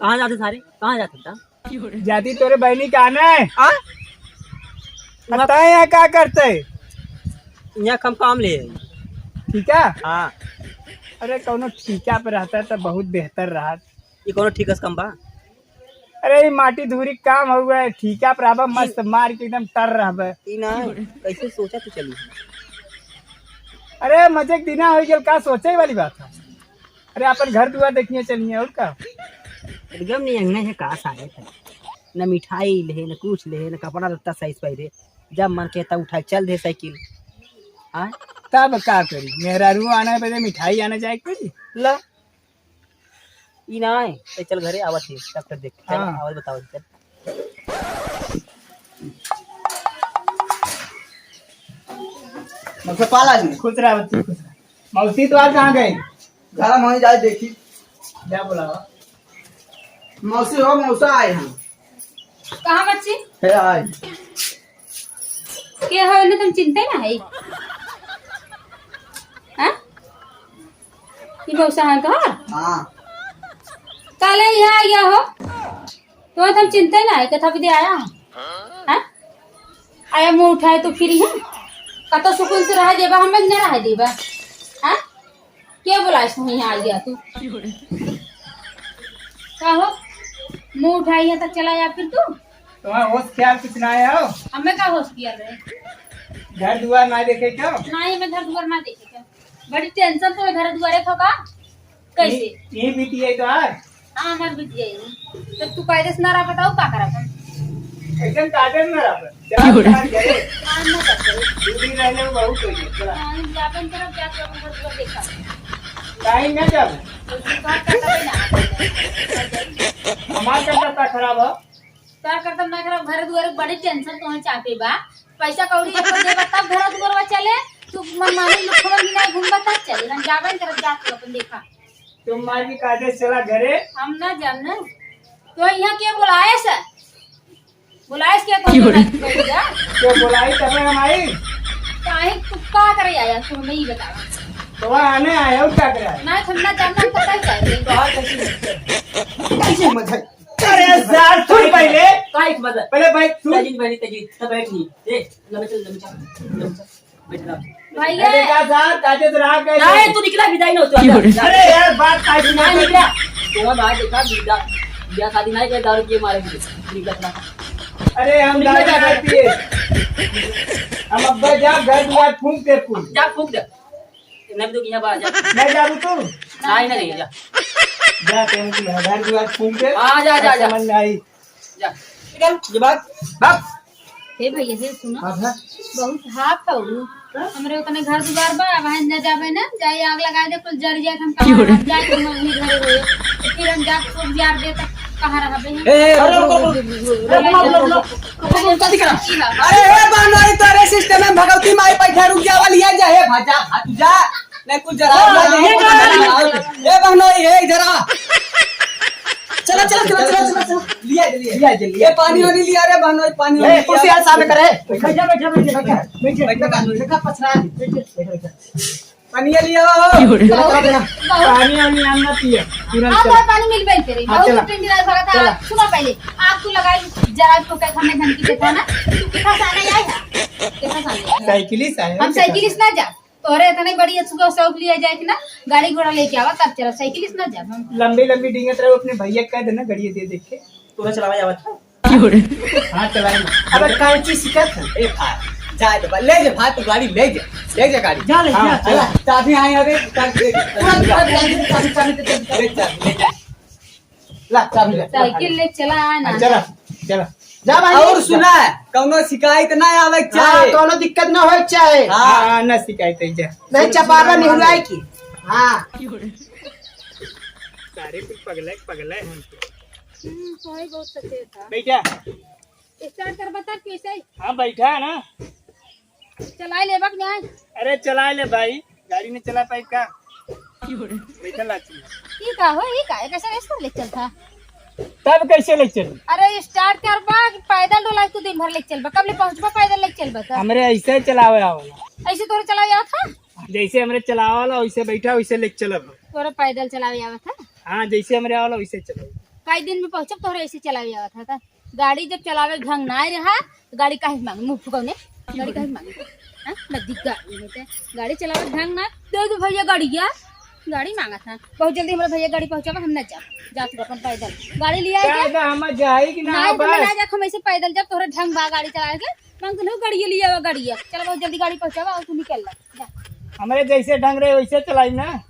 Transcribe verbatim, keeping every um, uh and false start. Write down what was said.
कहाँ जाते सारे? कहाँ जाते था? जाती तोरे बहनी का आना है। हाँ? अब तय यहाँ का करते? यहाँ हम काम ले आई। ठीक है? हाँ। अरे, कौनो ठीका पे रहता तो बहुत बेहतर रहा। ये कौनो ठीका से कम बा? अरे, ये माटी धूरी काम हुआ है, ठीका पर आबा मस्त मार के एकदम टर रहबे। ई ना, कैसे सोचा तू चली? अरे, मजे के दिना हो गया, का सोचे वाली बात है? अरे, अपन घर दुआर देखिए चलिए, और का? एकदम नहीं अंगने है का सारे थे। न मिठाई ले, न कुछ ले, न कपड़ा लत्ता सही से पहरे। जब मन के तब उठाए चल दे साइकिल। हाँ? तब का करी? मेहरारू आना है, बजे मिठाई आना जाए के पड़ी। ला। ई ना है। ए, चल घरे आवत है, तब तक देख। चल, हाँ। आवत बताओ, चल। मतलब पाला जी। खुश रहा बच्ची, खुश रहा। मौसी तो आज कहाँ गई? घर में ही जाए देखी। क्या बोला? मौसी हो, मौसा आए हैं। कहाँ बच्ची? हे आए। के हो, इन्हें तुम चिंते ना है? हाँ? ई मौसा है कहाँ? हाँ। काले यहाँ आ गया हो? तो हम चिंते ना है, कथा भी दे आया हम। हाँ? आया मुँह उठाए तो फिर यहाँ। कतो सुकून से रह देबा, हमें न रह देबा। हाँ? के बोला इसको यहाँ आ गया तू? का हो? मुँह उठाई है तो चला जा फिर तू? तुम्हारा होश ख्याल कुछ ना आया हो? हमें का होश ख्याल रहे? घर दुआर ना देखे क्या? ना, ये मैं घर दुआर ना देखे क्या? बड़ी टेंशन तो है घर दुआरे को का? कैसे? ये, ये बीती है तो आज। हाँ, हमार बीत गई। तो तू कायदे से ना रह बताओ का करब हम? एकदम कायदे से ना रह। जा, जा, जा। हाँ, ना कर। दो दिन रहने में बहुत हो गया, चला। हाँ, हम जाबे न करब, जाके अपन घर दुआर देखा। काहे ना जाबे? तो तू का करता है ना? हमार का करता खराब है? का करता ना खराब, घर दुआर बड़ी टेंशन तोहे चापे बा। पैसा कौड़ी एको देबा तब घर दुआरवा चले, तू मनमानी लुखवा भी नहीं घूमबा तब चले। हम जाबे न करब, जा तू अपन देखा। तुम मार की कायदे से चला घरे। हम ना जाब ना। तो यहाँ के बुलाए से? बुलाए से क्या क्यों रे? बैठ जा। क्या बुलाई तब हम आई? काहे तू का करे आया तू नहीं बतावा। तो वहाँ आने आए हो क्या करे आए? ना हम ना जाब ना पता ही चाहिए। तो हाँ कैसे मत कर। कैसे मत कर? अरे सार सुन पहले। काहे की मदद? पहले भाई सुन। तजीन पहले तजीन तब बैठ नहीं। ए, लंबे चल, लंबे चल, लंबे चल। भैया। अरे का सार, काजे से रहा गए? नहीं, तू निकला, विदाई ना हो, तू आजा। अरे यार, बात काहे नहीं सुना? निकला। तो हम आज देखा, विदा, विदा शादी नहीं करे, दारू पिए मारे भी। निकला, निकला। अरे हम निकला, दारू जा, नहीं पिए। हम अब जा, घर दुआर फूंक दे फूंक। जा, फूंक दे। नहीं तो यहाँ बाहर जा। नहीं जाबू तू? नहीं, नहीं, जा। जा, तेरे की घर दुआर फूंक दे। हाँ, जा, जा, जा। समझ में आई। जा, निकल, ये बात, भाग। हे भैया, हे सुनो। हाँ, हाँ। बहुत हाफ है वो। हाँ? हमरे उतने घर दुआर बा, अब हम न जाबे ना, जाए आग लगा दे, कुल जर जाए, हम कहाँ क्यों रे? जाए, हम अपने घरे होए। तो फिर हम जाके सब जार दे, तब कहाँ रहबे हम? ए, ए, रुको, रुको, रुको, रुको, रुको, रुको, रुको, रुको, रुको, रुको, रुको, रुको, रुको, रुको, रुको, रुको, रुको, रुको, अरे, ए, बहनोई, तोरे सिस्टम में भगवती माई पैठा रुक जावा, लिया जा, हे भाजा, भाग जा। नहीं, कुछ जरा, हाँ, नहीं, ये कुछ बात जरा। नहीं। ए, बहनोई, ए, जरा। चला, चला, चला, चला, चला, चला। लिया, लिया। लिया, लिया। ये पानी वानी लिया रे, बहनोई, पानी वानी ए, लिया। कुर्सी यार सामने करे। बैठा, बैठा, बैठा, बैठा, बैठा। बैठा, बैठा, बैठा, पछरा। बैठा, बैठा। पनिया लिया हो। क्यों रे? चला, चला, चला। पानी वानी हम ना पिए। तुरंत अब चला। और पानी मिलबे करे। हाँ, बहुत चला। टेंशन है, भगत। चला। सुनो पहले, आग तू लगाई, जरा तो कैसा मैं धमकी देता ना, तू कितना साल आया है? कितना साल आया है? साइकिलिस्ट आया है, हम कितना साइकिलिस्ट साल? ना जा। तोरे इतने बड़ी सुबह शौक लिया जाए कि ना, गाड़ी घोड़ा लेके आवा, तब चला, साइकिलिस्ट ना जा हम। लंबी लंबी डींगत रहो, अपने भैया कह देना, गाड़ी दे देखे। तोरा चलावा आवत है? क्यों रे? हाँ, चलाई ना। अबे, काहे चीज सिखात है? ए भाई, जा दे भाई, ले जा भाई, तू गाड़ी ले जा, ले जा गाड़ी। जा ले, हाँ, जा, चला। चला। चाबी आई अबे, चाबी दे। तुरंत, तुरंत, चाबी, चाबी, चाबी, चाबी। ले जा, ले जा। ला, चाबी ले। साइकिल ले चला, आ ना। हाँ, चला, चला। जा भाई, और जा। सुना, कौनो शिकायत ना आवे के हाँ, चाहे। कौनो दिक्कत ना होए के चाहे। हाँ। हाँ, ना शिकायत है, जा। नहीं, चपावा नहीं हुआ है कि? हाँ। सारे कुछ पगले, पगले हैं। हम्म, सही बहुत सके था। बैठा। स्टार्ट कर बता कैसे? हाँ, बैठा है ना। चलाए लेबा कि नहीं? अरे, चलाए ले भाई, गाड़ी नहीं चला पाई का? बैठा लाची। ई का हो, ई का? कैसे रेस कर ले चलता? तब कैसे ले चल? अरे, स्टार्ट करबा कि पैदल डोला तू दिन भर ले चलबा? कब ले पहुँचबा पैदल ले चलबा त? हमरे ऐसे चलावे आवला। ऐसे तोरे चलावे आवत है? जैसे हमरे चलावे आवला, वैसे बैठा, वैसे ले चलब। तोरा पैदल चलावे आवत है? हाँ, जैसे हमरे आवला, वैसे चलब। कई दिन में पहुँचब, तोहरे ऐसे चलावे आवत है का? गाड़ी जब चलावे के ढंग ना रहा, तो गाड़ी काहे मांगे? मुंह फुकौने, गाड़ी काहे मांगे? हाँ, नदी गाड़ी में ते गाड़ी चलावे के ढंग ना, दे दे भैया गाड़िया, गाड़ी मांगत है। बहुत जल्दी हमारे भैया गाड़ी पहुँचावा, हम ना जाब, जा तू अपन पैदल। गाड़ी लिया के पैदल हम जाई कि ना? नहीं, तो बस। ना जा, हम ऐसे पैदल जब तोहरे ढंग बा गाड़ी चलावे के, मांग तो गाड़िया लिया, गाड़िया चला, बहुत जल्दी गाड़ी पहुँचावा और तू निकल ला, जा। हमरे जैसे ढंग रहे वैसे चलाई ना।